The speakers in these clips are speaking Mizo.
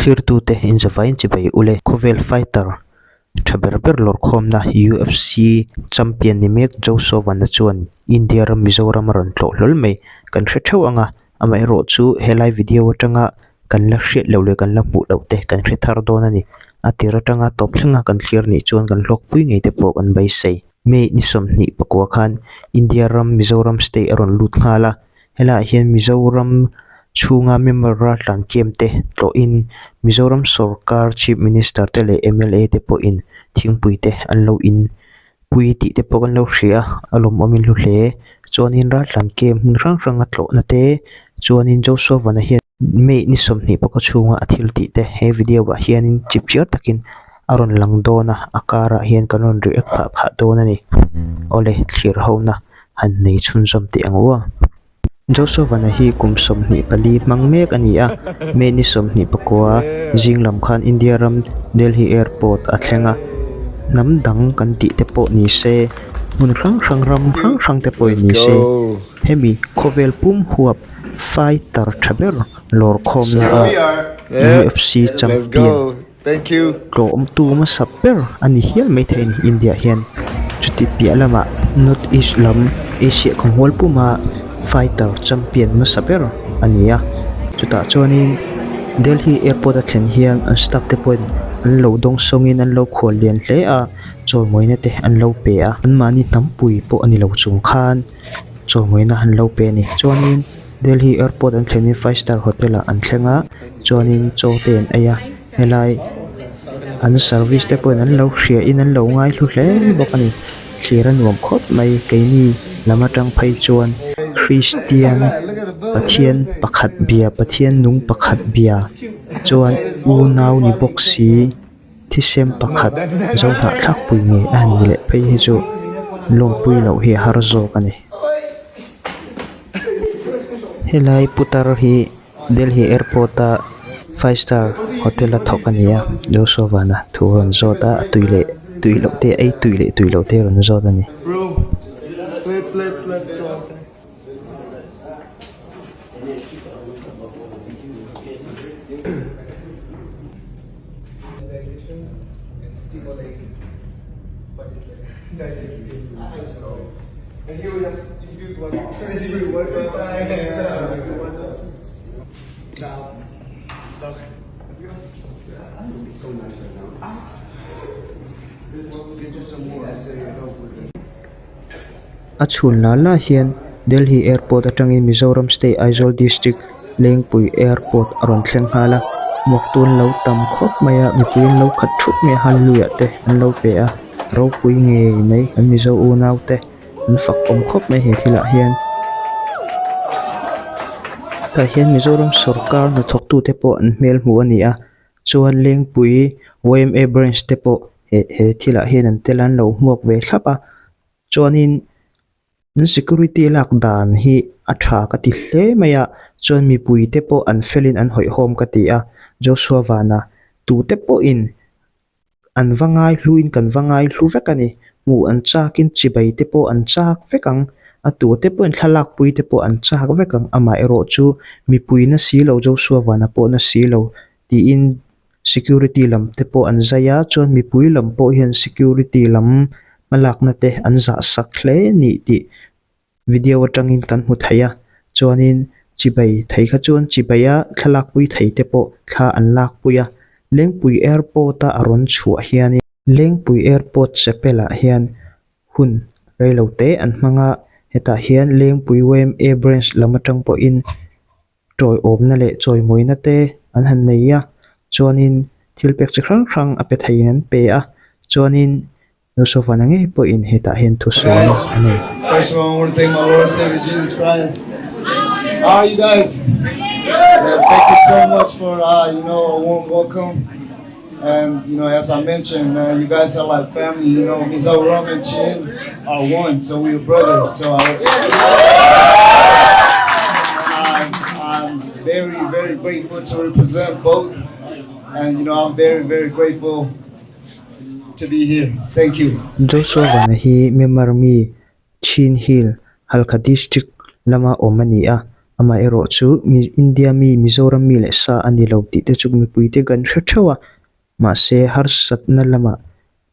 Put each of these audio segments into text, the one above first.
Thlirtute inzavain chibai ule khawvel fighter tha ber ber lawrkhawmna UFC champion ni mek Joe Sovana chuan India ram Mizoram a rawn tlawh hlawl mai kan hre theuh ang a, amaherawhchu helai video atanga kan la hriat loh leh kan la hmuh loh te kan hre thar dawn a ni. A tir atanga tawp thlenga kan thlir nih chuan kan hlawkpui ngei te pawh kan beisei. May ni 24 khan India ram Mizoram state a rawn lut nghal a. Helaiah hian Mizoram chhunga member raltlan camp te tlawhin Mizoram sawrkar Chief Minister te leh mla te pawhin thingpui te an lo in pui tih te pawh kan lo hria a, a lawmawm in hlu hle. Chuanin raltlan camp hmun hrang hranga tlawhna te chuanin Joshua Vana hian May ni 21 chhunga a thil tih te he video ah hianin chip chiar takin a rawn lang dawn a, a karah hian kan rawn react phah phah dawn a ni. Awle thlir ho na han nei chhunzawm teh ang u a. Joshua Vana hi kum 24 hmang mek a ni a, May ni 29 zing lam khan India ram Delhi airport a thleng a, hnam dang kan tih te pawh ni se, hmun hrang hrang ram hrang hrang te pawhin ni se, hemi khawvel pum huap fighter tha ber lawr khawmna a UFC champion tlawmtu hmasa ber a ni hial maithei a ni India hian chuti piah lamah North East lam Asia khawmual puma fighter champion hmasa ber a ni a chutah chuanin Delhi airport a thlen hian an staff te pawhin an lo dawng sawngin an lo khual lian hle a chawimawina te an lo pe a anmahni hnampui pawh a ni lo chung khan. Chawhmawina an lo pe a ni. Chuanin Delhi airport an thlenin five star hotel ah an thleng a chuanin chaw te an ei a helai an service te pawhin an lo hria in an lo ngai hlu hle bawk a ni. Thlir a nuam khawp mai keini lam atang phei chuan Christian Pathian pakhat bia Pathian nung pakhat bia chuan unau ni bawk si. Thisem pakhat zo hnahthlak pui ngei a han ni leh phei hi chu lawmpui loh hi a har zawk a ni. Helai putar hi Delhi airport a five star hotel a thawk a ni a Joshua vana thu a rawn zawt a a tui leh tui loh te ei tui leh tui loh te a rawn zawt a ni. A chhun la la hian Delhi airport atangin Mizoram state Aizawl district Lengpui airport a rawn thleng nghal a hmuak tu an lo tam khawp mai a mipui an lo khat thup mai a hallelujah te an lo pe a ropui ngei mai kan mizo unau te an fak awm khawp mai he thil ah hian tah hian Mizoram sawrkar hnathawk tu te pawh an hmel hmuh a ni a chuan Lengpui yma branch te pawh he he thil ah hian an tel a an lo hmuak ve thlap a chuanin. An security lak dan hi a tha ka ti hle mai a chuan mipui te pawh an felin an hawihhawm ka ti a Joshua vana tute pawhin an va ngai hluin kan va ngai hlu vek a ni hmuh an chakin chibai te pawh an chak vek ang a tute pawhin thlalak pui te pawh an chak vek ang amaherawh chu mipui na si lo Joshua vana pawh na si lo tiin security lam te pawh an zai a chuan mipui lam pawh hian security lam hmalakna te an zah sak hle nih tih video atangin kan hmu thei a chuanin chibai thei kha chuan chibai a thlalak pui thei te pawh thla an lak pui a Lengpui airport a a rawn chhuah hianin Lengpui airport chapel ah hian hun reilo te an hmang a hetah hian Lengpui yma branch lam atang pawhin. Tawiawmna leh chawimawina te an han nei a chuanin thil pek chi hrang hrang a pe theiin an pe a chuanin Joshua vana ngei pawhin hetah hian thusawi a nei. First of all, I want to thank my Lord and Savior Jesus Christ. How are you guys? Yeah, thank you so much for uh, you know a warm welcome. And you know, as I mentioned, man, you guys are like family. You know, Mizoram and Chin are one, so we are brothers. So I, I'm, I'm very, very grateful to represent both, and you know, I'm very, very grateful to be here. Thank you. Joshua Vana hi Myanmar mi Chin Hill, Halkha District lama awm a ni a. Amaherawh chu India mi Mizoram mi leh sa a ni lo tih te chu mipui te kan hre theuh a, mahse harsatna lamah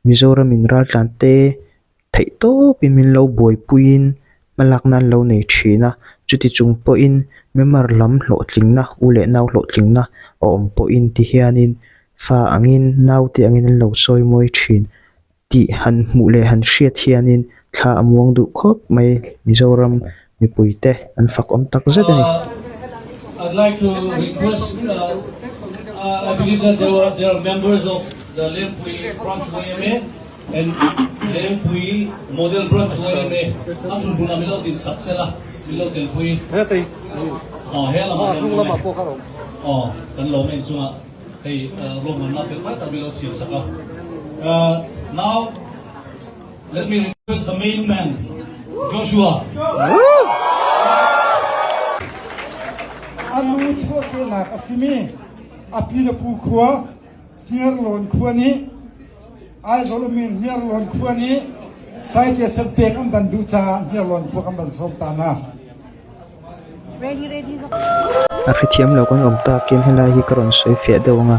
Mizoramin raltlan te theih tawpin min lo buaipuiin hmalakna an lo nei thin a, chuti chung pawhin Myanmar lam hlawhtlingna u leh nau hlawhtlingna a awm pawhin ti hianin fa angin naute angin an lo sawi mawi thin. Tih han hmuh leh han hriat hianin thla a muang duh khawp mai Mizoram mipuite an fak awm tak zet a ni. I'd like to request uh, I believe that there were there are members of the Lengpui branch YMA and Lengpui model branch YMA a thun bula milo din sak sela milo telpui Hetei oh he lama a hnung lamah pawh kha a awm. Oh kan lo men chunga Hei ruahmanna fel fai tak min lo siam sak a. Now let me request the main man Joshua. A nu chuahkehnak a simi a pi le pu khua Hniarlawn khua nih Aizawl ummi Hniarlawn khua nih Saichesem pek an van duh caah Hniarlawn khua kan van sawm ta hna. A hrethiam lo kan awm takin helai hi ka rawn sawi fiah deuh ang a,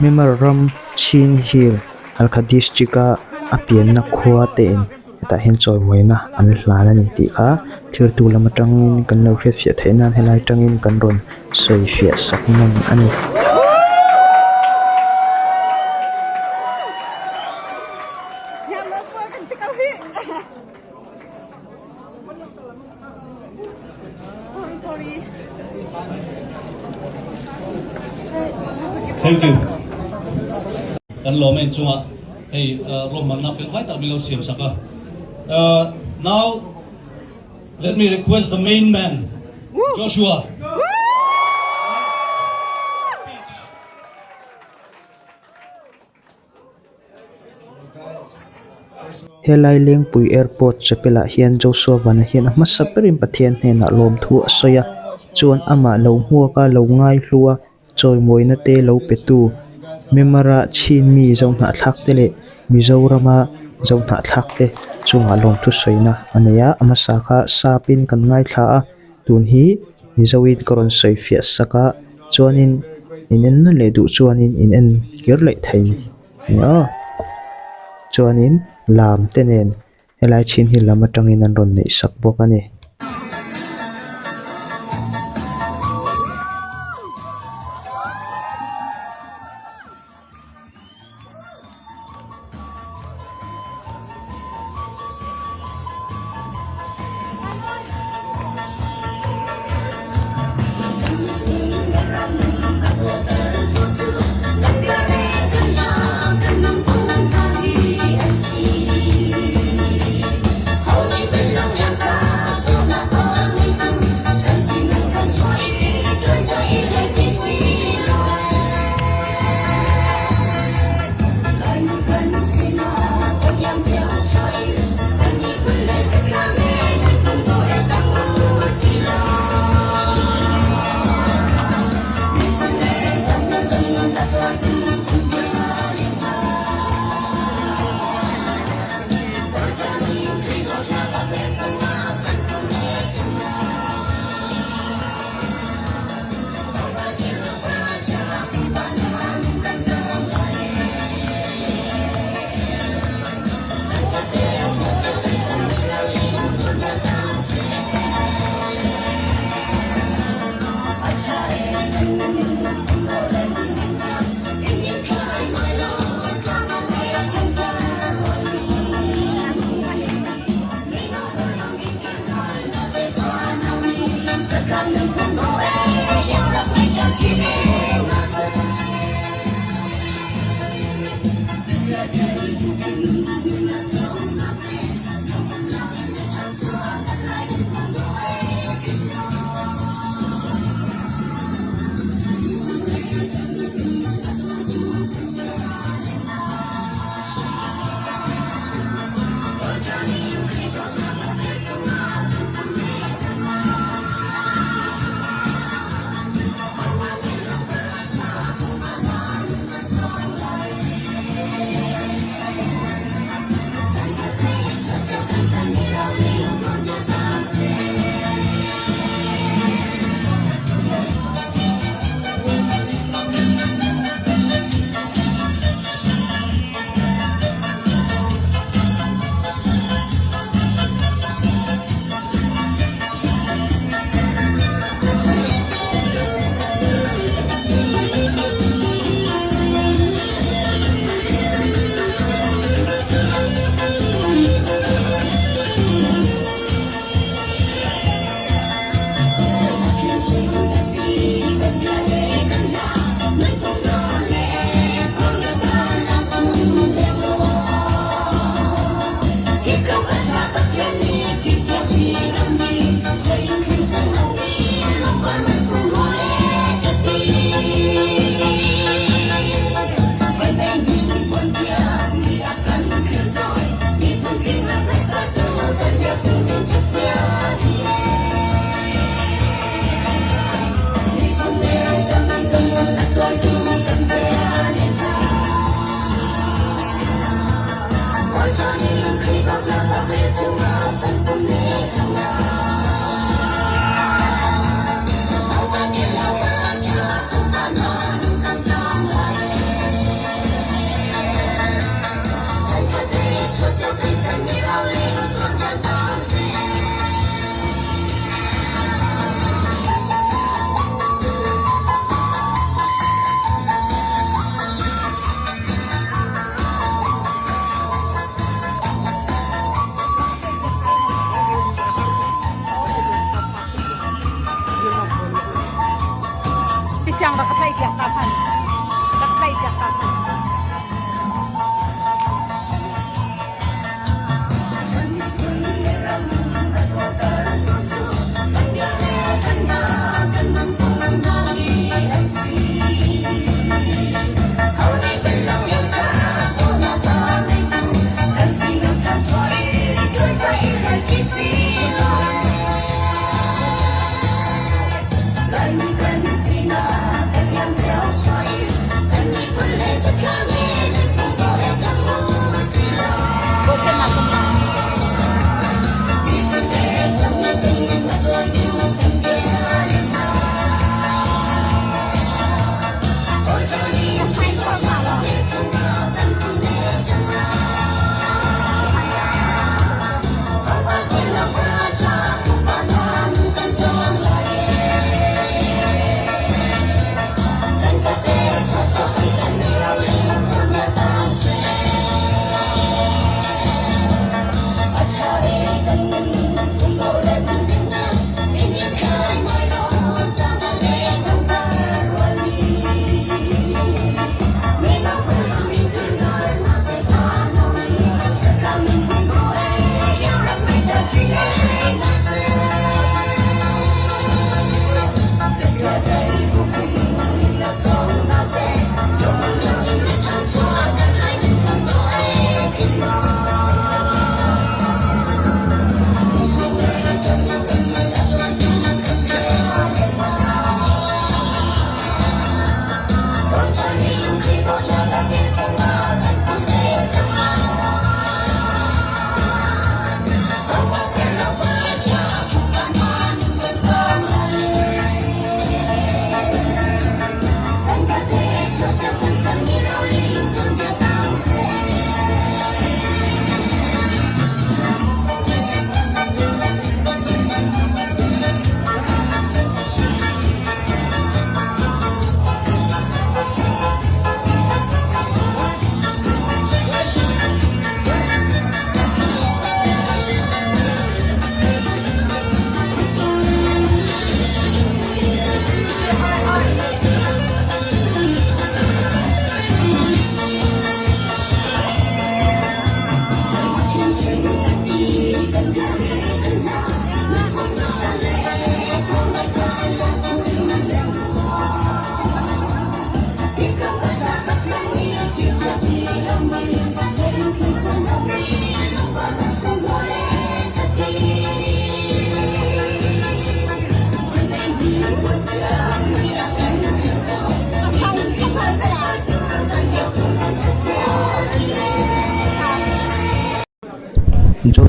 Myanmar ram Chin Hill Halkha district a a pianna khua te in hetah hian chawimawina an hlan a ni tih kha thirtu lam atangin kan lo hriatfiah theih nan helai atangin kan rawn sawi fiah sak nawm a ni. Thank you. Kan lawm en chunga hei ruahmanna fel fai tak min lo siam sak a. Now let me request the main man Joshua. Helai Lengpui Airport chapel ah hian Joshua Vana hian a hmasa berin Pathian hnenah lawmthu a sawi a, chuan amah lo hmuak a, lo ngaihlu a, chawimawina te lo pe tu Myanmar-a Chin mi Zohnahthlak te leh Mizorama Zohnahthlak te chungah lawmthu sawina a nei a, a hmasa kha sapin kan ngaithla a, tun hi Mizoin ka rawn sawi fiah sak a, chuanin in en nawn leh duh chuanin in en kir leh thei ni aw chuanin lam te nen helai chhin hi lam atangin an rawn neih sak bawk a ni.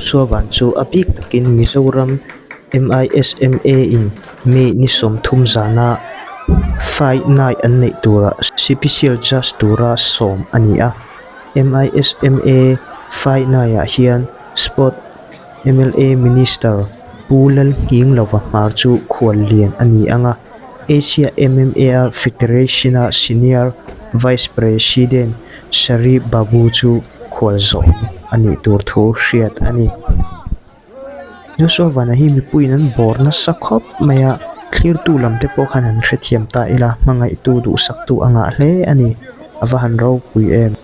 Joshua Van chu a bik takin Mizoram MISMA in May ni 30 zana Fight Night an neih turah Sipicial Judge tura sawm a ni a. MISMA Fight Night ah hian Sport mla Minister Pu Lalnghinglova hmar chu khual lian a ni ang a, Asia MMA Federation-a Senior Vice President Shari Babu chu khual zawh a nih tur thu hriat a ni. Joshua Vana hi mipuiin an bawr nasa khawp mai a, thlirtu lam te pawh khan han hrethiam ta ila, hmangaihtu duhsaktu a ngah hle a ni, a va han ropui em.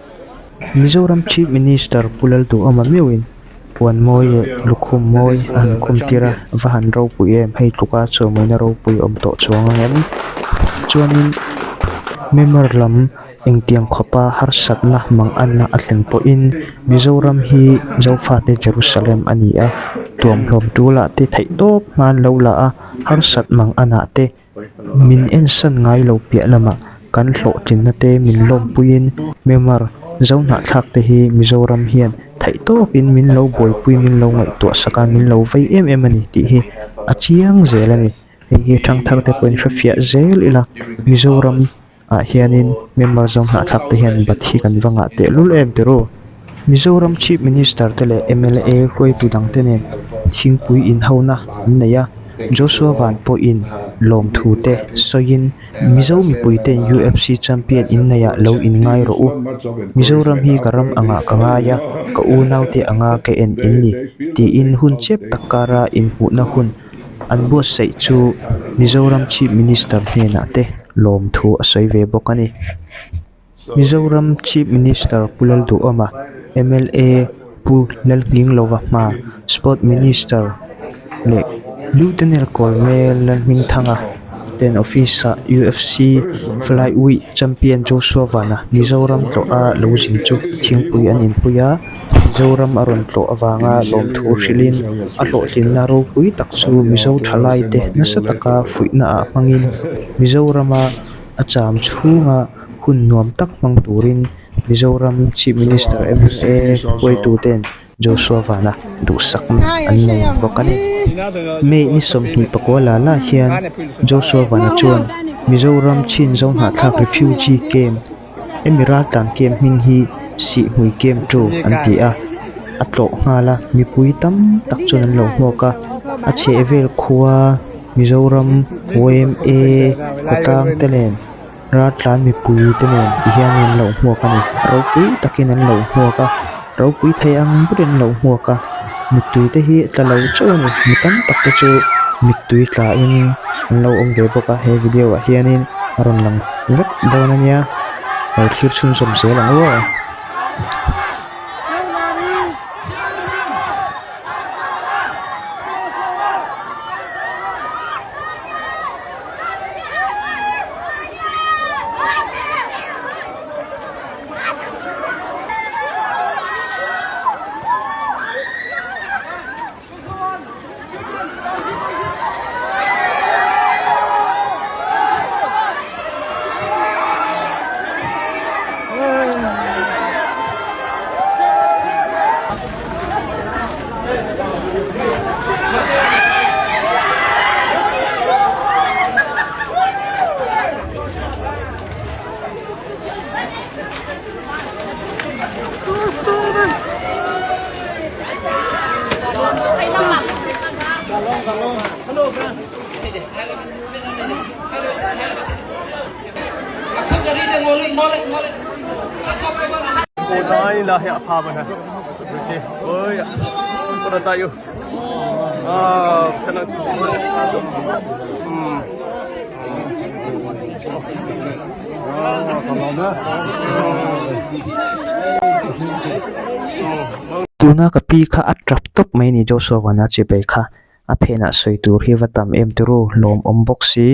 Mizoram Chief Minister Pu Lalduhawma meuhin puan mawi leh lukhum mawi a han khum tir a, va han ropui em, hei tluka chawimawina ropui awm tawh chuang ang em? Chuanin member lam engtiang khawpa harsatna mang anna a thlen pawhin Mizoram hi Zofate Jerusalem a ni a, tuamhlawm tulah te theihtawp hman lo la a, harsat mang anah te Min ensan ngai lo piah lamah kan hlawhtlinna te min lawmpuiin Myanmar Zohnahthlak te hi Mizoram hian theihtawpin min lo buaipui min lo ngaihtuah sak a, min lo vei em em a ni tih hi a chiang zel a ni. Hei hi thangthar te pawhin hrefiah zel ila Mizoram ah hianin Myanmar Zohnahthlak te hian bat hi kan va ngah tehlul em tiraw? Mizoram Chief Minister te leh mla hruaitu dang te nen thingpui inhona an nei a, Joshua Van pawhin lawmthu te sawiin Mizo mipui ten UFC champion inneiah lo inngai rawh u. Mizoram hi ka ram angah ka ngai a, ka unaute anga ka en in ni tiin hun chep tak kara inhmuhna hun an buatsaih chu Mizoram Chief Minister hnenah te lawmthu a sawi ve bawk a ni. Mizoram Chief Minister Pu Lalduhawma, mla Pu Lalnghinglova hma, Sport Minister leh Lieutenant Colonel Lalhmingthanga ten office-ah UFC Flyweight Champion Joshua Vana Mizoram tlawha lo zin chu thingpui an inpui a, Mizoram a rawn tlawh avanga lawmthu hrilhin a hlawhtlinna ropui tak chu Mizo thalaite nasa taka fuihnaah hmangin Mizorama a cham chhunga hun nuam tak hmang turin Mizoram Chief Minister mla huaituten Joshua Vana duhsakna an nei bawk a ni. May ni 24 la la hian Joshua Vana chuan Mizoram Chin Zohnahthlak Refugee Camp hemi raltlan camp hming hi Sihhmui Camp 2 an ti a, a tlawh nghal a, mipui tam tak chuan an lo hmuak a, a chhehvel khua Mizoram yma khawtlang te nen Raltlan mipui te nen ti hian an lo hmuak a ni. Ropui takin an lo hmuak a, ropui thei ang berin an lo hmuak a, mittui te hi tla lo chauh a ni. Mi tam tak te chu mittui tla in an lo awm ve bawk a, he video ah hianin a rawn lang vek dawn a nia, lo thlir chhunzawm zel ang aw. Tuna ka pi kha a tap tawp mai ni Joshua vana chi bai kha a phenah sawi tur hi va tam em turu lawm awm bawk si.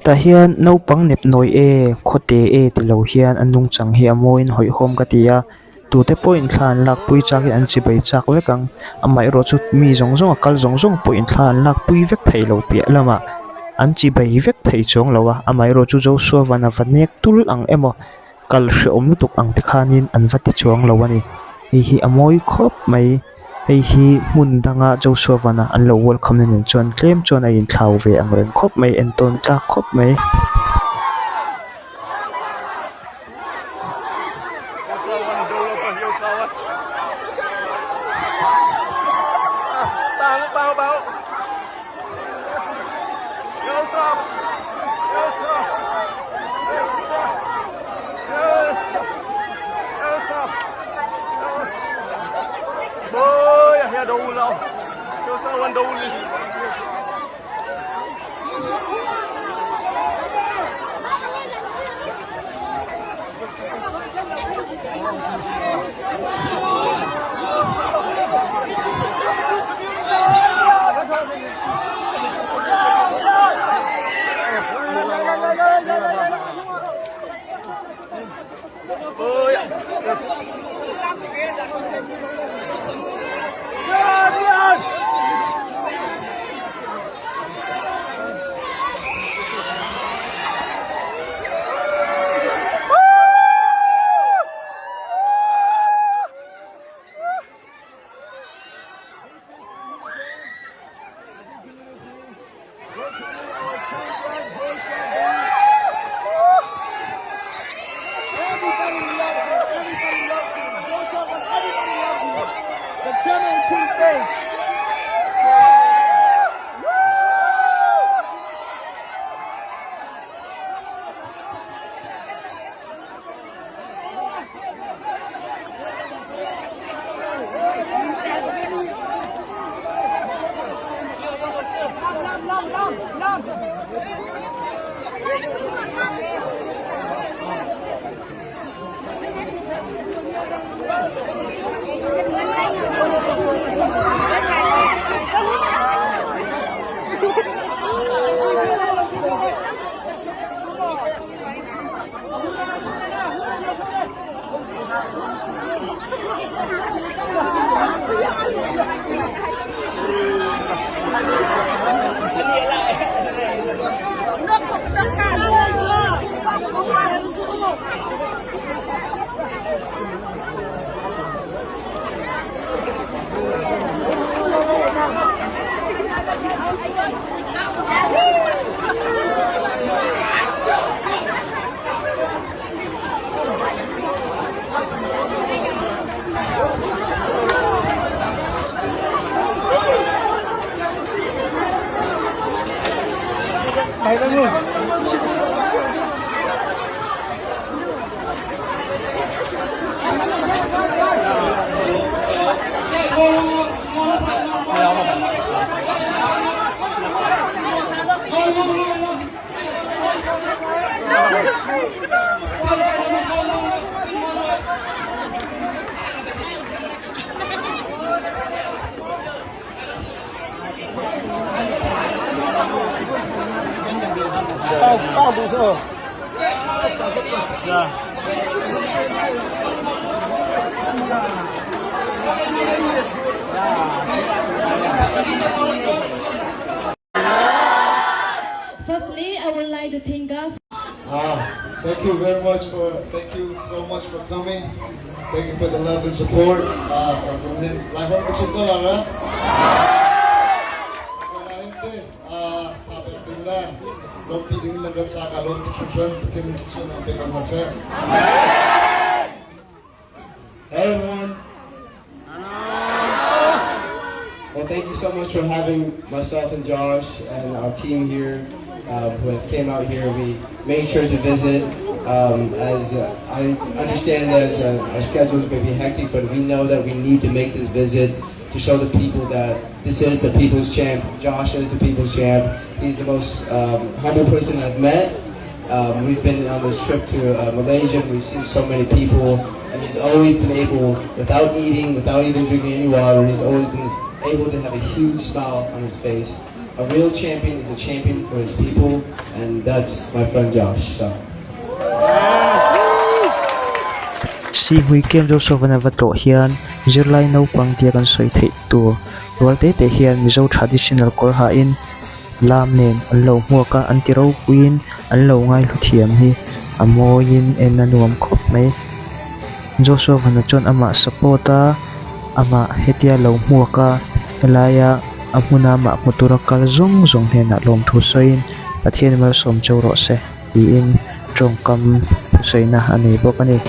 Tah hian naupang nep nawi e khawte e ti lo hian a nungchang hi a mawiin hawihhawm ka ti a tute pawhin thla an lakpui chak hi an chibei chak vek ang amaherawh chu mi zawng zawng a kal zawng zawng pawhin thla an lakpui vek thei lo piah lamah an chibei vek thei chuang lo a amaherawh chu Joshua van a va nek tul ang emaw. Kal hrehawm lutuk ang te khanin an va ti chuang lo a ni. Hei hi a mawi khawp mai. Hei hi hmun danga Joshua vana an lo welcome na nen chuan tlem chuan a inthlau ve ang reng khawp mai entawn tlak khawp mai. Firstly, I would like to thank God. Ah, thank you very much for thank you so much for coming. Thank you for the love and support. Ah, Hey everyone. Well, thank you so much for having myself and Josh and our team here uh, who have came out here. We made sure to visit. Um, as uh, I understand that as, uh, our schedules may be hectic, but we know that we need to make this visit to show the people that this is the people's champ. Josh is the people's champ. He's the most um, humble person I've met. Um, we've been on this trip to uh, Malaysia, and we've seen so many people, and he's always been able, without eating, without even drinking any water, he's always been able to have a huge smile on his face. A real champion is a champion for his people, and that's my friend Josh. So. Sihhmui Camp Joseph-an a va tlawh hian zirlai naupang tia kan sawi theih tur rual te te hian Mizo traditional kawr hain lam nen an lo hmuak a, an ti ropuiin an lo ngaihlu thiam hi a mawiin en a nuam khawp mai. Joshua Vana chuan amah support a, amah hetia lo hmuak a, helaia a hmuna amah hmu tura kal zawng zawng hnenah lawmthu sawiin Pathian malsawm cheu rawh se tiin tawngkam thusawiina a nei bawk a ni.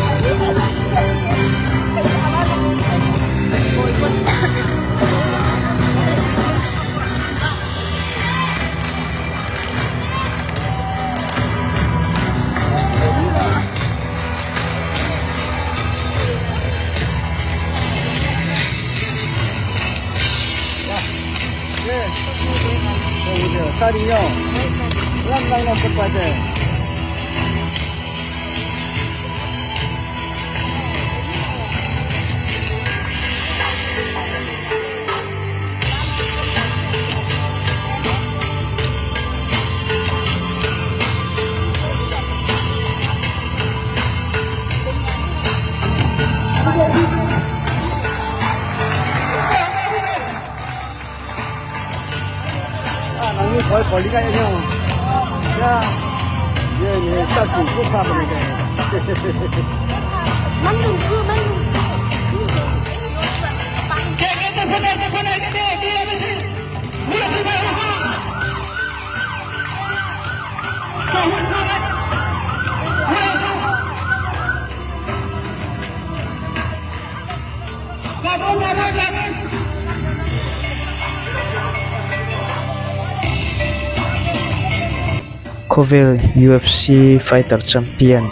Khawvel UFC fighter champion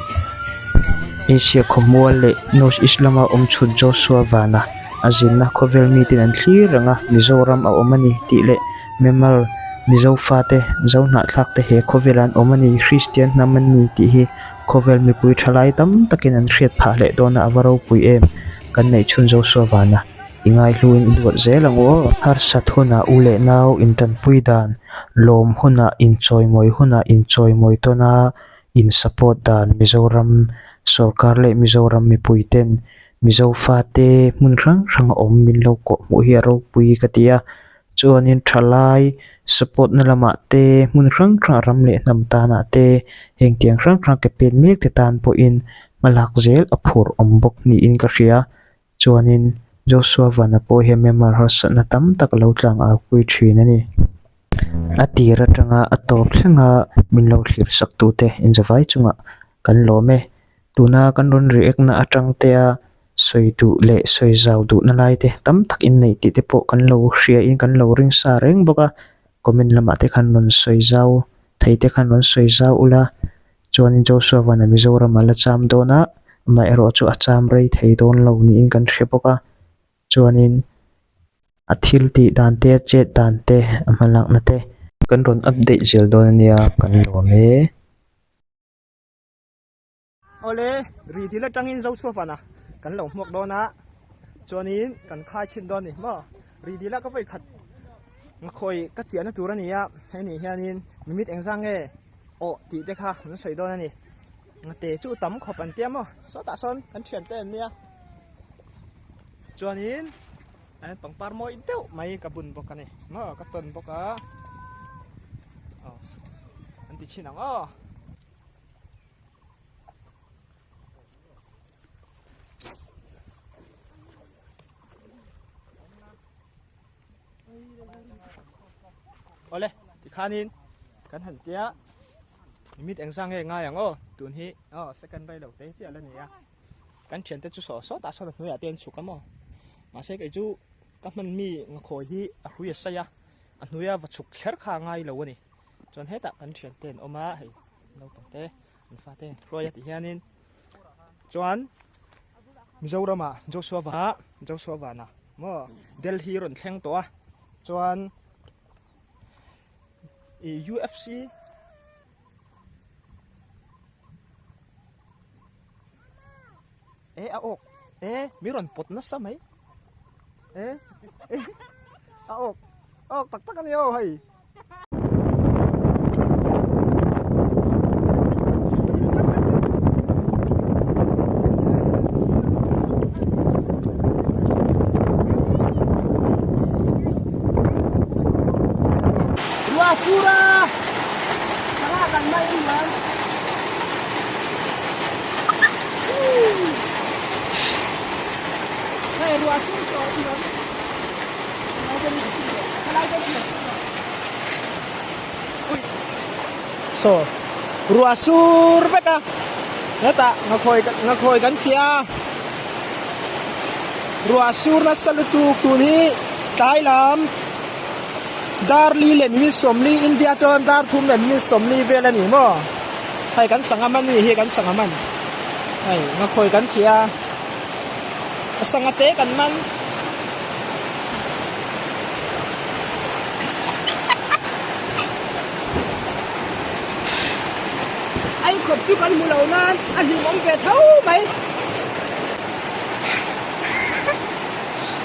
Asia khawmual leh North East lama awm chhun Joshua Vana a zinna khawvel miten an thlir reng a, Mizoram a awm a ni tih leh Myanmar Mizo fate Zo hnahthlak te he khawvelah an awm a ni, Kristian hnam an ni tih hi khawvel mipui thalai tam takin an hriat phah leh dawn a, a va ropui em? Kan neih chhun Joshua Vana i ngaihluin i duat zel ang u aw. Harsat hunah u leh nau intanpui dan, lawm hunah inchawimawi hunah inchawimawi tawn a, in support dan Mizoram sorkar leh Mizoram mipui ten Mizo fate hmun hrang hrang a awm min lo kawh hmuh hi a ropui ka ti a, chuanin thalai support na lamah te hmun hrang hrang ram leh hnam tanah te heng tiang hrang hrang ke pen mek te tan pawhin hmalak zel a phur awm bawk niin ka hria chuanin Joshua Vana pawh hian Myanmar harsatna tam tak a lo tlang au pui thin a ni. A tir atanga a tawp thlenga min lo thlir sak tute inzavai chungah kan lawm e. Tuna kan rawn react na atang te a sawi duh leh sawi zau duh na lai te tam tak in nei tih te pawh kan lo hria in kan lo ring sa reng bawk a comment lamah te khan rawn sawi zau thei te khan rawn sawi zau ula chuanin Joshua vana Mizoram a la cham dawn a amaherawh chu a cham rei thei dawn lo niin kan hre bawk a chuanin a thil tih dan te a chet dan te a hmalakna te kan rawn update zel dawn ania kan lawm e. Awle, ri dil atangin Zochhuafan a kan lo hmuak dawn a, chuanin kan khai chhin dawn a ni maw? Ri dila ka vawi khat khawi ka chiahna tur a ni a, hei nih hianin mimit engzang nge awh tih te kha an sawi dawn a ni. Ngate chu tam khawp an tia maw? Sawtah sawn kan thiante an nia. Chuanin pangpar mawi deuh mai ka bun bawk a ni maw? Ka tawn bawk a, aw an ti chhin ang aw. Awle tikhanin kan han tia mimit engzang nge ngai ang aw tun hi aw second rei lo te chiah la ni a kan thiante chu saw sawtah sawn a hnuaiah te an chhuk a maw mahse kei chu ka hman mi ngakhawi hi a hrui a sei a a hnuaia va chhuk kher kha a ngai lo a ni. Chuan hetah kan thiante an awm a hei naupang te an fate an hruai a tih hianin chuan Mizorama Joshua va Joshua vana maw Delhi rawn thleng tawh a chuan ih UFC. E a awk e mi rawn pawt nasa mai e a awk a awk tak tak a ni aw hei. Ruah sur a sangha kan mai a ni ang. Hei ruah sur tawh a ni ang. Saw ruah sur vek a hetah nghakhawi nghakhawi kan chiah a ruah sur nasa lutuk tun hi tlai lam dar li leh minute sawmli India chuan dar thum leh minute sawmli vel a ni maw hei kan sangha man a ni hi kan sangha man hei nghakhawi kan chiah a sangha te kan man. Ai khawp chu kan hmu lo nan a hlimawm ve tho mai.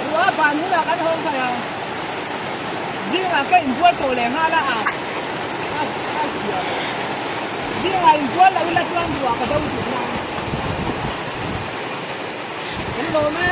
Ruah ban hunah kan hawng thei ang. Zingah ka inbual tawh leh nghal a a a zia lo. Zingah inbual lo ila chuan ruah ka do duh nang. Kan lawm e.